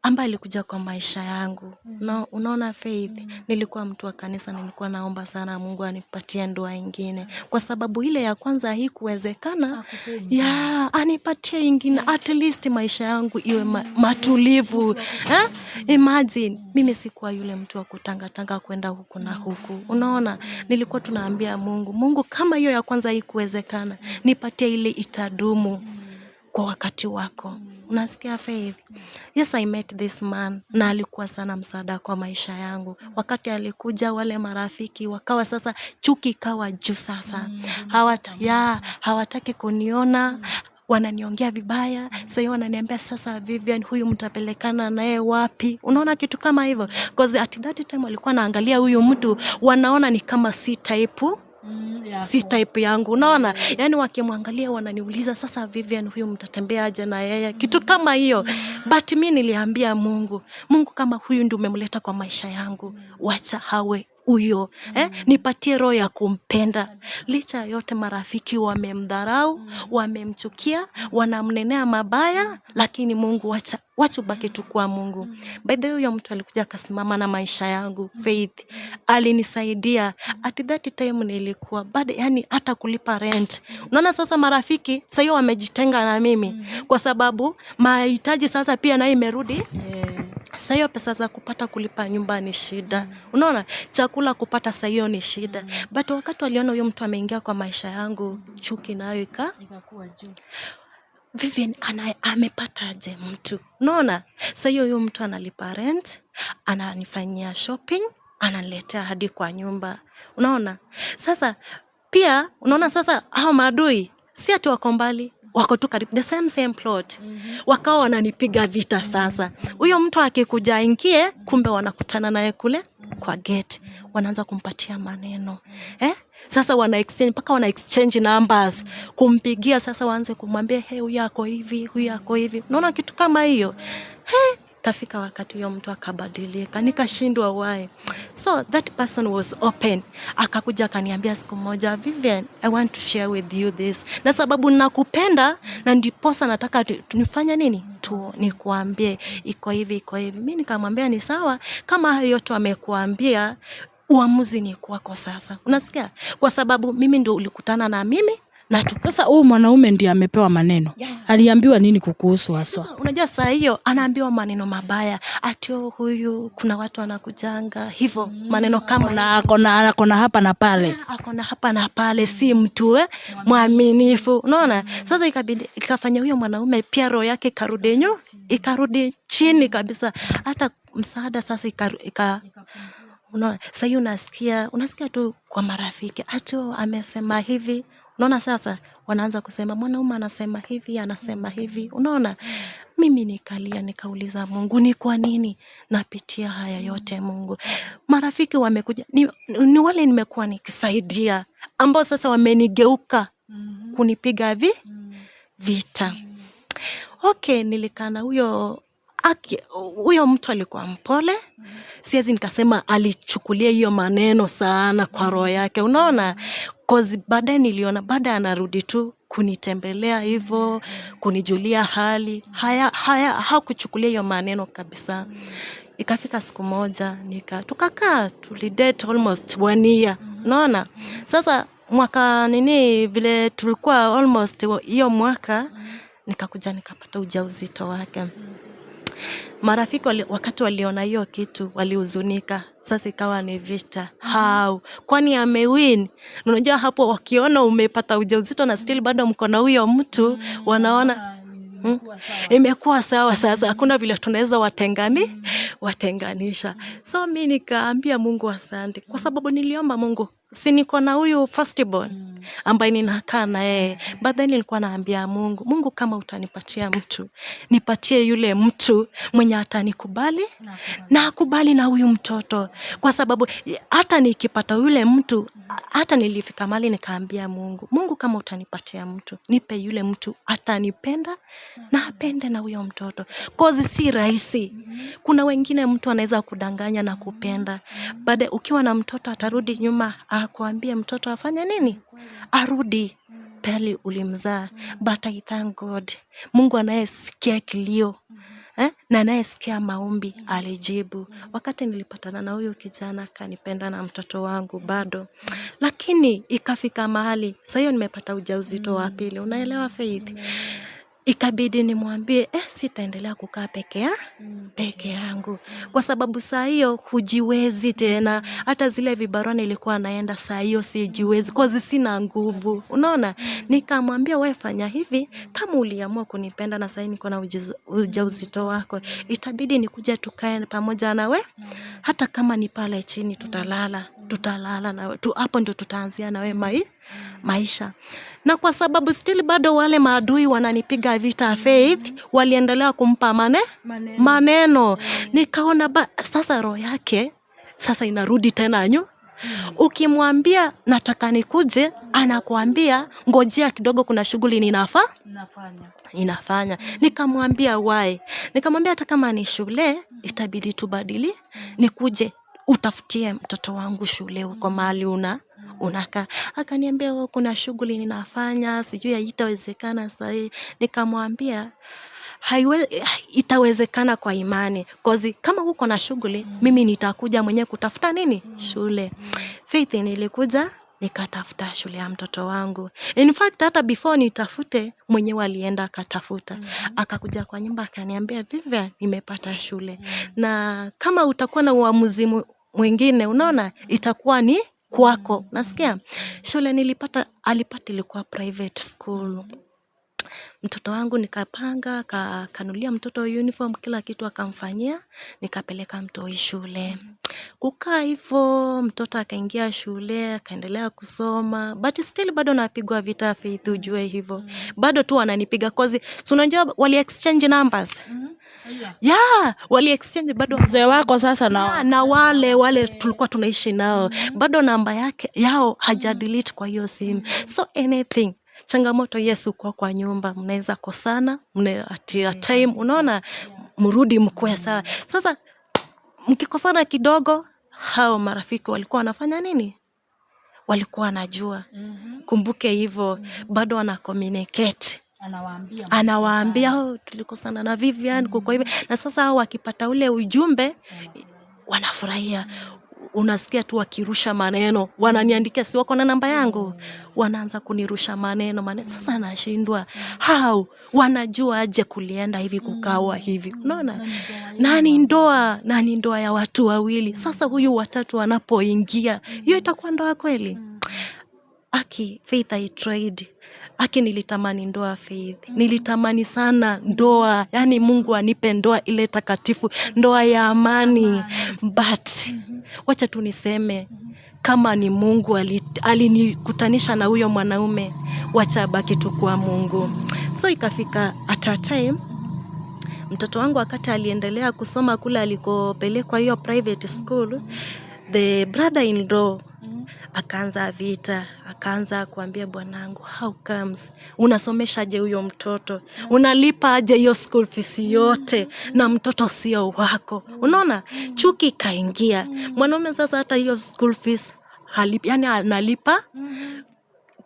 ambaye alikuja kwa maisha yangu. No, unaona Faith, nilikuwa mtu wa kanisa, nilikuwa naomba sana Mungu anipatie ndoa ingine, kwa sababu ile ya kwanza haikuwezekana. Ya, anipatie ingine, at least maisha yangu iwe matulivu. Eh? Imagine, mimi sikuwa yule mtu wa kutangatanga kwenda huku na huku. Unaona, nilikuwa tunaambia Mungu, Mungu kama hiyo ya kwanza haikuwezekana, nipatie ile itadumu kwa wakati wako. Unasikia Faith? Yes, I met this man na alikuwa sana msaada kwa maisha yangu. Wakati alikuja, wale marafiki wakawa sasa, chuki ikawa juu sasa. Hawataki kuniona, wananiongea vibaya. Sasa hiyo wananiambia sasa, Vivian, huyu mtapelekana naye wapi? Unaona kitu kama hivyo. Because at that time walikuwa naangalia huyu mtu, wanaona ni kama si type yangu, unaona? Yaani wakimwangalia wananiuliza sasa, Vivian, huyu mtatembea aje na yeye? Kitu kama hiyo. But mi niliambia Mungu, Mungu, kama huyu ndio umemleta kwa maisha yangu, wacha hawe huyo, eh? Nipatie roho ya kumpenda licha ya yote marafiki wamemdharau, wamemchukia, wanamnenea mabaya, lakini Mungu, wacha ubaki tu kwa Mungu. By the way, huyo mtu alikuja akasimama na maisha yangu. Faith, alinisaidia at that time nilikuwa bado, yani hata kulipa rent. Unaona sasa marafiki sasa hiyo wamejitenga na mimi kwa sababu mahitaji sasa pia nayo imerudi. Sasa hiyo pesa za kupata kulipa nyumba ni shida. Unaona, chakula kupata sasa hiyo ni shida. But wakati waliona huyo mtu ameingia kwa maisha yangu, chuki nayo Ikakuwa juu. Vivian amepataje mtu? Unaona? Sasa hiyo huyo mtu analipa rent, ananifanyia shopping, ananiletea hadi kwa nyumba. Unaona? Sasa pia unaona sasa hao maadui si ati wako mbali, wako tu karibu, the same same plot. Wakawa wananipiga vita sasa. Huyo mtu akikuja aingie, kumbe wanakutana naye kule kwa gate. Wanaanza kumpatia maneno. Eh? Sasa wana exchange mpaka wana exchange numbers kumpigia sasa, waanze kumwambia, hey, huyu ako hivi, huyu ako hivi. Unaona kitu kama hiyo. Hey, kafika wakati huyo mtu akabadilika, nikashindwa why. So that person was open, akakuja akaniambia siku moja, Vivian, I want to share with you this, na sababu nakupenda na ndiposa nataka nifanye nini tu nikuambie iko hivi, iko hivi. Mi nikamwambia ni sawa, kama hayo yote amekuambia, uamuzi ni kwako sasa, unasikia? Kwa sababu mimi ndio ulikutana na mimi na tu Sasa huyu mwanaume ndiye amepewa maneno. Aliambiwa nini kukuhusu haswa? Sasa, unajua saa hiyo anaambiwa maneno mabaya, ati "Oh, huyu kuna watu wanakujanga hivyo," maneno kama Akona hapa na pale. Akona hapa na pale, si mtu mwaminifu. Unaona? Sasa ikabidi ikafanya huyo mwanaume pia roho yake ikarudi chini kabisa, hata msaada sasa ika unaona, sasa hiyo unasikia tu kwa marafiki ati "Oh, amesema hivi." Unaona sasa wanaanza kusema mwanaume anasema hivi, anasema hivi. Unaona, mimi nikalia nikauliza Mungu, ni kwa nini napitia haya yote Mungu? Marafiki wamekuja ni wale nimekuwa nikisaidia ambao sasa wamenigeuka kunipiga vita. Okay, nilikaa na huyo huyo mtu alikuwa mpole, siwezi nikasema alichukulia hiyo maneno sana kwa roho yake, unaona, cause baadaye niliona baada anarudi tu kunitembelea hivyo, kunijulia hali, haya haya hakuchukulia hiyo maneno kabisa. Ikafika siku moja tukakaa, tulidate almost one year, unaona. Sasa mwaka nini vile tulikuwa almost hiyo mwaka, nikakuja nikapata ujauzito wake. Marafiki wakati waliona hiyo kitu walihuzunika. Sasa ikawa ni vita. How? Kwani amewin? Unajua hapo wakiona umepata ujauzito na still bado mko na huyo mtu, wanaona imekuwa sawa sasa, hakuna vile tunaweza watenganisha. So mi nikaambia Mungu asante, kwa sababu niliomba Mungu, si niko na huyu firstborn ambaye ninakaa na yeye, but then nilikuwa naambia Mungu, Mungu kama utanipatia mtu, nipatie yule mtu mwenye atanikubali na akubali na huyu mtoto, kwa sababu hata nikipata yule mtu Hata nilifika mahali nikaambia Mungu, Mungu, kama utanipatia mtu, nipe yule mtu atanipenda na apende na huyo mtoto, 'cause si rahisi. Kuna wengine mtu anaweza kudanganya na kupenda, baadaye ukiwa na mtoto atarudi nyuma akuambie mtoto afanye nini, arudi pale ulimzaa. But I thank God, Mungu anayesikia kilio na anayesikia maombi alijibu. Wakati nilipatana na huyu kijana akanipenda na mtoto wangu bado, lakini ikafika mahali saa hiyo nimepata ujauzito wa pili, unaelewa Faith? Ikabidi nimwambie sitaendelea kukaa peke yangu kwa sababu saa hiyo hujiwezi tena. Hata zile vibarua nilikuwa naenda saa hiyo sijiwezi, 'cause sina nguvu, unaona. Nikamwambia wewe fanya hivi, kama uliamua kunipenda na saa hii niko na ujauzito wako, itabidi nikuje tukae pamoja nawe, hata kama ni pale chini tutalala, tutalala na tu, hapo ndio tutaanzia nawe maisha. Na kwa sababu still bado wale maadui wananipiga vita Faith, waliendelea kumpa maneno. Nikaona sasa roho yake sasa inarudi tena nyu. Ukimwambia nataka nikuje, anakuambia ngojea kidogo, kuna shughuli ninafanya. Nikamwambia why? Nikamwambia hata kama ni shule itabidi tubadili, nikuje utafutie mtoto wangu shule huko mahali unakaa. Akaniambia oh, kuna shughuli ninafanya, sijui haitawezekana sahii. Nikamwambia itawezekana kwa imani, 'cause kama uko na shughuli mimi nitakuja mwenyewe kutafuta nini shule. Faith, nilikuja nikatafuta shule ya mtoto wangu. In fact hata before nitafute mwenyewe alienda akatafuta. Akakuja kwa nyumba akaniambia, Vivian, nimepata shule. Na kama utakuwa na uamuzi mwingine, unaona, itakuwa ni kwako. Nasikia shule nilipata, alipata ilikuwa private school. Mtoto wangu nikapanga, kanunulia mtoto uniform, kila kitu akamfanyia, nikapeleka mtoi shule. Kukaa hivo, mtoto akaingia shule, akaendelea kusoma, but still bado napigwa vita Faith, ujue hivo. Bado tu wananipiga 'cause si unajua wali exchange numbers. Yeah, wali exchange bado. Mzee wako sasa na Yeah, na wale tulikuwa tunaishi nao bado namba yake yao haja delete kwa hiyo simu. So anything changamoto, yes, uko kwa nyumba mnaweza kosana, mna at a time unaona, mrudi mkuwe sawa. Sasa mkikosana kidogo, hao marafiki walikuwa wanafanya nini? Walikuwa wanajua. Kumbuke hivyo, bado wana communicate. Anawaambia Anawaambia, oh, tulikosana na Vivian kuko hivi. Na sasa hao wakipata ule ujumbe wanafurahia. Unasikia tu wakirusha maneno, wananiandikia, si wako na namba yangu, wanaanza kunirusha maneno maneno. Sasa nashindwa how wanajua aje kulienda hivi kukawa hivi, unaona? Na ni ndoa ya watu wawili. Sasa huyu watatu anapoingia, hiyo itakuwa ndoa kweli? Aki Faith, I tried. Aki nilitamani ndoa Faith, nilitamani sana ndoa, yani Mungu anipe ndoa ile takatifu, ndoa ya amani. But wacha tu niseme kama ni Mungu alinikutanisha na huyo mwanaume, wacha abaki tu kwa Mungu. So ikafika at a time mtoto wangu wakati aliendelea kusoma kule alikopelekwa hiyo private school, the brother in law akaanza vita, akaanza kuambia bwanangu, how comes unasomeshaje huyo mtoto, unalipa aje hiyo school fees yote na mtoto sio wako? Unaona, chuki ikaingia. Mwanaume sasa hata hiyo school fees halipi, yani analipa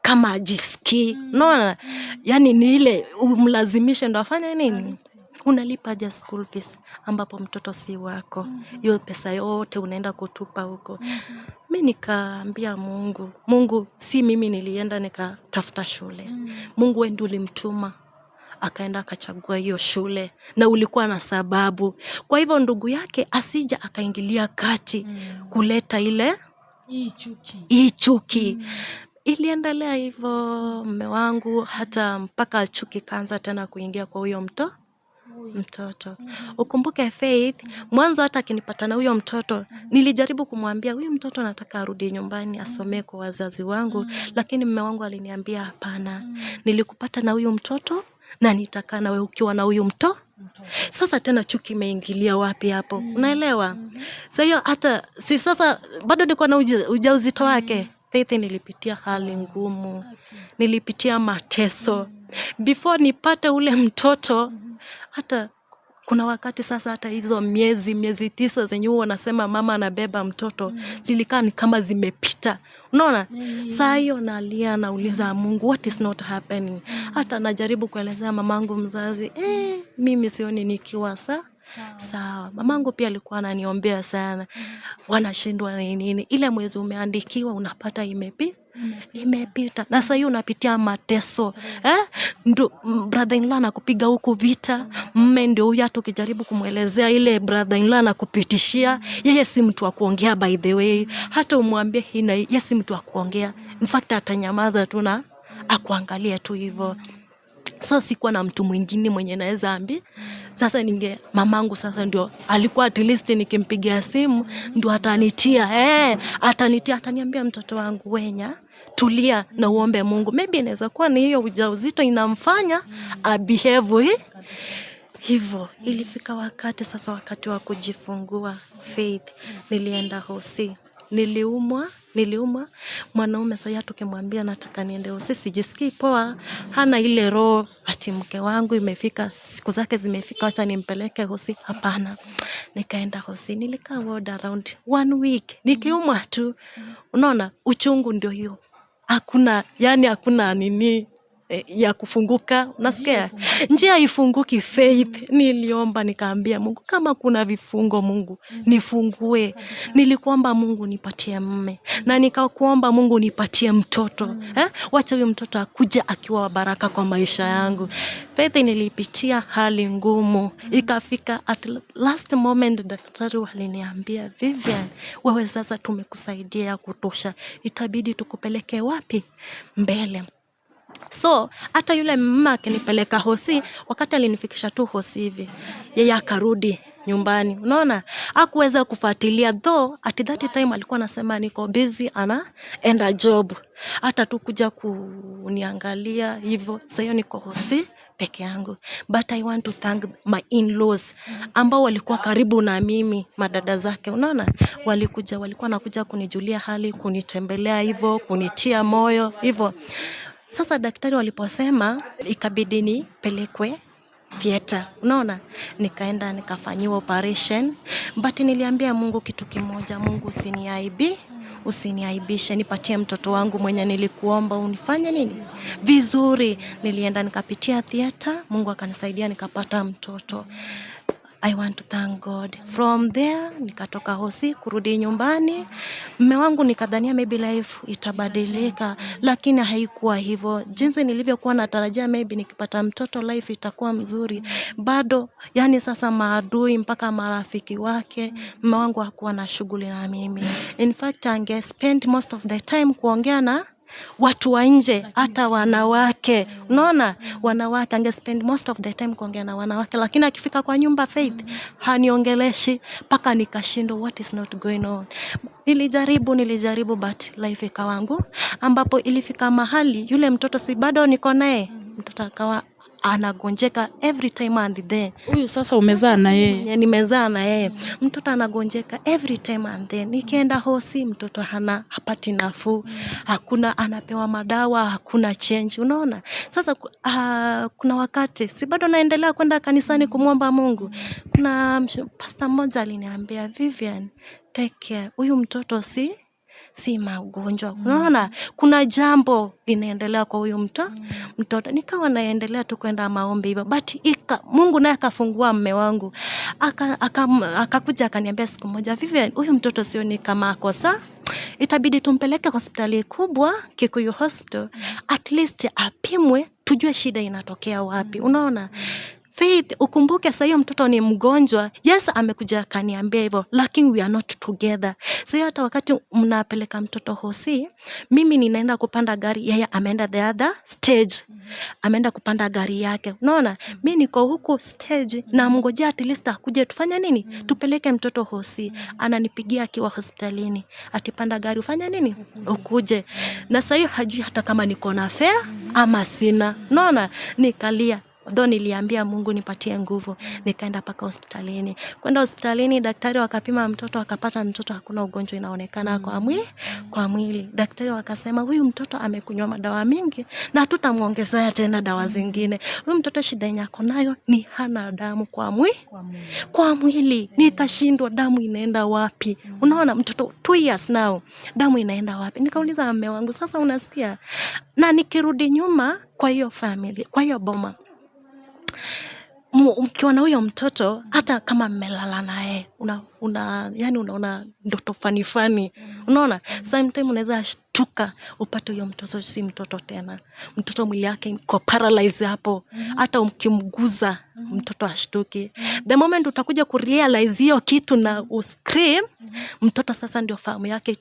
kama ajisikii. Unaona, yani ni ile umlazimishe ndo afanye nini. Unalipa aje school fees ambapo mtoto si wako? Hiyo pesa yote unaenda kutupa huko. Mi nikaambia Mungu, Mungu, si mimi nilienda nikatafuta shule. Mungu, wewe ndiye ulimtuma akaenda akachagua hiyo shule na ulikuwa na sababu. Kwa hivyo ndugu yake asija akaingilia kati kuleta ile hii chuki. Hii chuki. Iliendelea hivyo mme wangu, hata mpaka chuki kaanza tena kuingia kwa huyo mtoto. Ukumbuke Faith, mwanzo hata akinipata na huyo mtoto, nilijaribu kumwambia huyu mtoto nataka arudi nyumbani asomee kwa wazazi wangu, lakini mme wangu aliniambia hapana, nilikupata na huyu mtoto na nitakaa nawe ukiwa na huyu mtoto. Sasa tena chuki imeingilia wapi hapo? Unaelewa? Sasa hiyo hata si sasa bado niko na ujauzito wake. Faith, nilipitia hali ngumu, nilipitia mateso before nipate ule mtoto. Hata kuna wakati sasa, hata hizo miezi 9 zenye huwa wanasema mama anabeba mtoto zilikaa ni kama zimepita. Unaona, saa hiyo nalia, nauliza Mungu, what is not happening? Hata najaribu kuelezea mamangu mzazi, mimi sioni nikiwa sawa. Mamangu pia alikuwa ananiombea sana, wanashindwa ni nini. Ile mwezi umeandikiwa unapata imepita, na sasa hiyo unapitia mateso, eh? Ndo brother in law anakupiga huku vita, mme ndio huyu, hata ukijaribu kumwelezea ile brother in law anakupitishia. Yeye si mtu wa kuongea, by the way, hata umwambie hii na hii, yeye si mtu wa kuongea. In fact atanyamaza tu na akuangalie tu hivyo. So sikuwa na mtu mwingine mwenye naweza ambi. Sasa ninge mamangu sasa ndio alikuwa at least nikimpigia simu ndio atanitia, atanitia, ataniambia, mtoto wangu wenya tulia na uombe Mungu. Maybe inaweza kuwa ni hiyo ujauzito inamfanya abehave hivyo. Ilifika wakati sasa, wakati wa kujifungua, Faith, nilienda hosi, niliumwa niliumwa. Mwanaume sasa tukimwambia nataka niende hosi, sijisikii poa, hana ile roho ati mke wangu imefika, siku zake zimefika, wacha nimpeleke hosi. Hapana, nikaenda hosi, nilikaa ward around one week nikiumwa tu. Unaona, uchungu ndio hiyo, hakuna, yani hakuna nini ya kufunguka, unasikia njia ifunguki. Faith, niliomba nikaambia Mungu, kama kuna vifungo Mungu nifungue. Nilikuomba Mungu nipatie mme na nikakuomba Mungu nipatie mtoto, eh? Wacha huyu mtoto akuja akiwa wa baraka kwa maisha yangu. Faith, nilipitia hali ngumu, ikafika at last moment daktari waliniambia, Vivian, wewe sasa tumekusaidia ya kutosha, itabidi tukupeleke wapi mbele. So hata yule mama akinipeleka hosi, wakati alinifikisha tu hosi hivi, yeye akarudi nyumbani. Unaona, hakuweza kufuatilia, though at that time alikuwa anasema niko busy, anaenda job, hata tu kuja kuniangalia hivyo. Sasa hiyo niko hosi peke yangu, but I want to thank my in-laws ambao walikuwa karibu na mimi, madada zake, unaona, walikuja, walikuwa nakuja kunijulia hali, kunitembelea hivyo, kunitia moyo hivyo. Sasa daktari waliposema ikabidi nipelekwe theater, unaona, nikaenda nikafanyiwa operation, but niliambia Mungu kitu kimoja, Mungu usiniaibishe, nipatie mtoto wangu mwenye nilikuomba unifanye nini vizuri. Nilienda nikapitia theater, Mungu akanisaidia nikapata mtoto. I want to thank God. From there nikatoka hosi kurudi nyumbani. Mme wangu nikadhania maybe life itabadilika, lakini haikuwa hivyo. Jinsi nilivyokuwa natarajia maybe nikipata mtoto life itakuwa mzuri. Bado yani sasa maadui mpaka marafiki wake, mme wangu hakuwa na shughuli na mimi. In fact ange spend most of the time kuongea na watu wa nje, hata wanawake. Unaona, wanawake ange spend most of the time kuongea na wanawake, lakini akifika kwa nyumba, Faith, haniongeleshi mpaka nikashindwa what is not going on. Nilijaribu, nilijaribu, but life ikawa ngumu, ambapo ilifika mahali yule mtoto si bado niko naye, mtoto akawa anagonjeka every time and then. Huyu sasa umezaa na yeye? Mwenye nimezaa na yeye, mtoto anagonjeka every time and then. Nikienda hosi mtoto hana hapati nafuu, hakuna, anapewa madawa, hakuna change. Unaona sasa, kuna wakati si bado naendelea kwenda kanisani kumwomba Mungu. Kuna pastor mmoja aliniambia, Vivian, take care, huyu mtoto si magonjwa. Unaona, kuna jambo linaendelea kwa huyu mtoto. Nikawa naendelea tu kwenda maombi hivyo, but Mungu naye akafungua mme wangu, akakuja akaniambia siku moja, Vivian, huyu mtoto sioni kama ako sawa, itabidi tumpeleke hospitali kubwa, Kikuyu Hospital, at least apimwe tujue shida inatokea wapi. Unaona, Faith, ukumbuke sasa hiyo mtoto ni mgonjwa. Yes, amekuja akaniambia hivyo, lakini we are not together. Sasa hata wakati mnapeleka mtoto hosi, mimi ninaenda kupanda gari, yeye ameenda the other stage. Ameenda kupanda gari yake. Unaona, mi niko huku stage na mngojea at least akuje tufanye nini? Tupeleke mtoto hosi. Ananipigia akiwa hospitalini, atipanda gari ufanye nini? Ukuje. Na sasa hiyo hajui hata kama niko na fare ama sina. Unaona, nikalia. Although niliambia Mungu nipatie nguvu, nikaenda mpaka hospitalini. Kwenda hospitalini, daktari wakapima mtoto, akapata mtoto hakuna ugonjwa inaonekana kwa mwili. Daktari wakasema huyu mtoto amekunywa madawa mingi na hatutamwongezea tena dawa zingine. Huyu mtoto shida yenye ako nayo ni hana damu kwa mwili. Nikashindwa damu inaenda wapi? Unaona mtoto 2 years now, damu inaenda wapi? Nikauliza mume wangu, sasa unasikia? Na nikirudi nyuma kwa hiyo family, kwa hiyo boma, mkiwa na huyo mtoto, hata kama mmelala naye, una yani unaona ndoto funny funny, unaona sometime unaweza shtuka upate huyo mtoto si mtoto tena, mtoto mwili yake iko paralyzed hapo, hata ukimguza mtoto ashtuki. The moment utakuja kurealize hiyo kitu na uscream, mtoto sasa ndio fahamu yake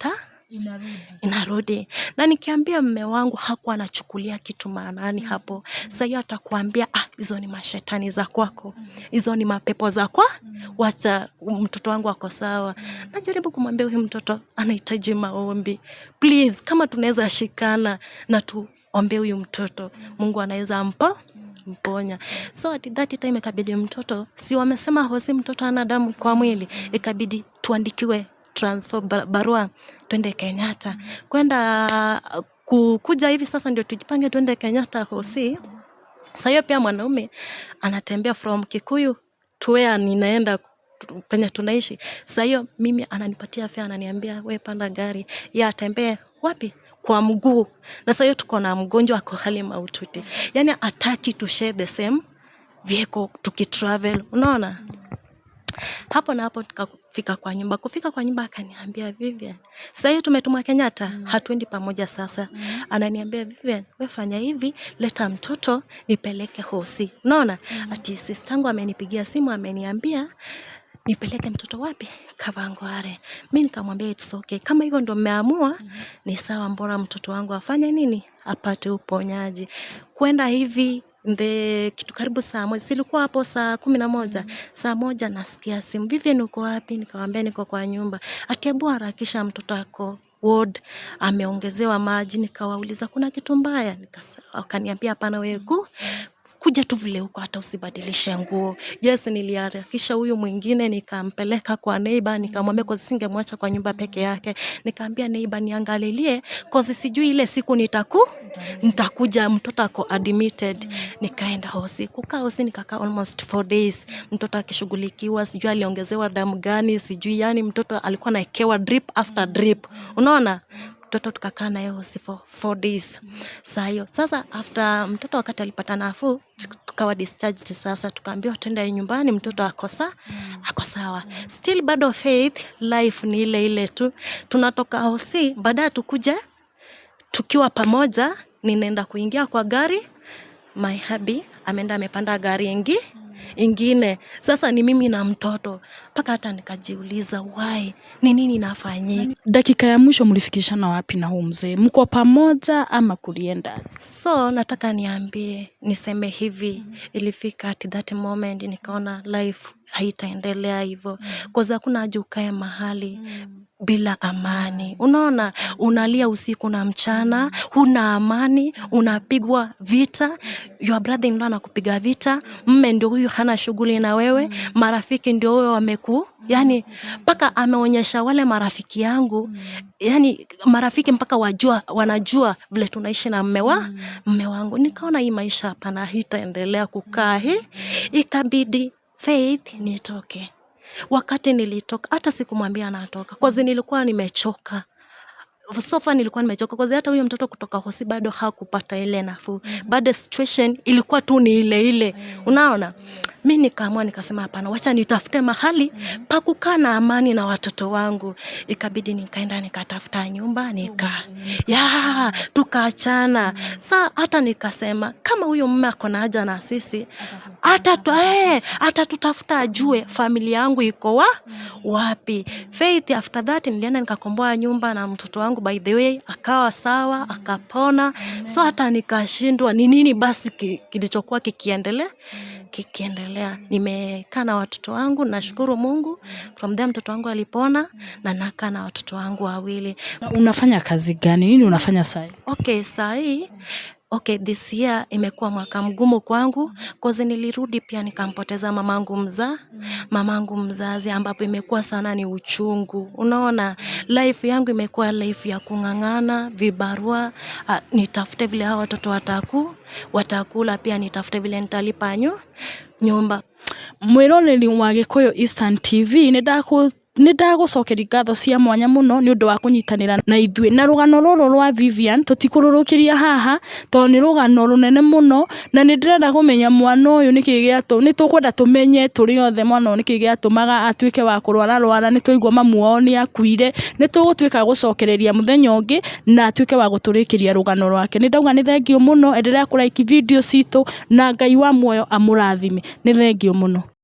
Inarudi. Inarudi. Na nikiambia mme wangu hakuwa anachukulia kitu maanani hapo. Sasa hiyo atakuambia, "Ah, hizo ni mashetani za kwako, hizo ni mapepo za kwa, wacha mtoto wangu ako sawa." Najaribu kumwambia huyu mtoto anahitaji maombi, please, kama tunaweza shikana na tuombe huyu mtoto, Mungu anaweza mponya. So at that time ikabidi mtoto, si wamesema hosi mtoto ana damu kwa mwili, ikabidi tuandikiwe transfer barua twende Kenyatta. Kwenda kuja hivi sasa ndio tujipange twende Kenyatta hosi. Sasa hiyo pia mwanaume anatembea from Kikuyu to where ninaenda penye tunaishi. Sasa hiyo mimi ananipatia fare, ananiambia we panda gari, ye atembee wapi? Kwa mguu. Na sasa hiyo tuko na mgonjwa ako hali mahututi, yaani ataki to share the same vehicle tukitravel, unaona? Hapo na hapo tukafika kwa nyumba. Kufika kwa nyumba akaniambia, "Vivian," sasa hiyo tumetumwa Kenyatta, hatuendi pamoja sasa. Ananiambia, "Vivian, we fanya hivi, leta mtoto nipeleke hosi." Unaona? Ati sistangu amenipigia simu ameniambia nipeleke mtoto wapi? Kawangware. Mi nikamwambia it's okay. Kama hivyo ndo mmeamua, ni sawa, mbora mtoto wangu afanye nini? Apate uponyaji. Kwenda hivi the kitu karibu saa 1, silikuwa hapo saa 11, saa 1 nasikia simu, "Vivian uko wapi?" Nikamwambia niko kwa nyumba. Ati hebu harakisha, mtoto ako ward, ameongezewa maji. Nikawauliza kuna kitu mbaya? Wakaniambia hapana, wewe kuja tu vile uko, hata usibadilishe nguo. Yes, niliharakisha huyu mwingine nikampeleka kwa neighbor, nikamwambia kwa singemwacha kwa nyumba peke yake. Nikaambia neighbor niangalilie, cause sijui ile siku nitakuja mtoto ako admitted. Nikaenda hosi, kukaa hosi nikakaa almost 4 days, mtoto akishughulikiwa, sijui aliongezewa damu gani, sijui, yani mtoto alikuwa anaekewa drip after drip, unaona? Mtoto tukakaa naye hosi for 4 days. Saa hiyo sasa, after mtoto wakati alipata nafuu, tukawa discharged. Sasa tukaambiwa twende nyumbani, mtoto ako sawa. Still bado Faith, life ni ile ile tu. Tunatoka hosi, baadaye tukuja tukiwa pamoja, ninaenda kuingia kwa gari, my hubby ameenda amepanda gari ingine. Sasa ni mimi na mtoto, mpaka hata nikajiuliza why, ni nini inafanyika? Dakika ya mwisho mlifikishana wapi na huu mzee? Mko pamoja ama kuliendaje? So nataka niambie, niseme hivi, ilifika at that moment nikaona life haitaendelea hivyo, cause hakuna haja ukae mahali bila amani. Unaona, unalia usiku na mchana, huna amani, unapigwa vita, your brother in law anakupiga vita, mme ndio huyu hana shughuli na wewe, marafiki ndio huyo yani mpaka ameonyesha wale marafiki yangu, yani marafiki mpaka wanajua vile tunaishi na mme wangu. Nikaona hii maisha hapana, haitaendelea kukaa hii, ikabidi Faith nitoke. Wakati nilitoka hata sikumwambia natoka, cause nilikuwa nimechoka. So far nilikuwa nimechoka, cause hata huyo mtoto kutoka hosi bado hakupata ile nafuu. Bado situation ilikuwa tu ni ile ile. Unaona? Mi nikaamua nikasema hapana, wacha nitafute mahali pa kukaa na amani na watoto wangu. Ikabidi nikaenda nikatafuta nyumba ya tukaachana. Sa hata nikasema kama huyo mume ako na haja na sisi, hata tutafuta ajue familia yangu iko wapi. Faith, after that nilienda nikakomboa nyumba na mtoto wangu, by the way akawa sawa, akapona. So hata nikashindwa ni nini basi kilichokuwa kikiendelea. Nimekaa na watoto wangu, nashukuru Mungu. From there mtoto wangu alipona na nakaa na watoto wangu wawili. Na unafanya kazi gani? Nini unafanya sahi? Okay, saa hii, Okay, this year imekuwa mwaka mgumu kwangu cause nilirudi pia nikampoteza mamangu mzazi, ambapo imekuwa sana ni uchungu. Unaona, life yangu imekuwa life ya kung'ang'ana vibarua, nitafute vile hawa watoto watakula, pia nitafute vile nitalipa nyumba. Mwiroreri wa Gikuyu Eastern TV, nĩ ndagũcokeria ngatho cia mwanya mũno nĩ ũndũ wa kũnyitanĩra na ithuĩ na rũgano rũrũ rwa Vivian. Tũtikũrũrũkĩria haha tondũ nĩ rũgano rũnene mũno, na nĩ ndĩrenda kũmenya mwana ũyũ nĩkĩ gĩatũ nĩ tũkwenda tũmenye tũrĩ othe mwana ũyũ nĩkĩ gĩatũmaga atuĩke wa kũrwara rwara. Nĩ twaigua mamu wao nĩ akuire. Nĩ tũgũtuĩka gũcokereria mũthenya ũngĩ na atuĩke wa gũtũrĩkĩria rũgano rwake. Nĩ ndauga nĩ thengiũ mũno, endelea kũ like video citũ na Ngai wa muoyo amũrathime. Nĩ thengiũ mũno.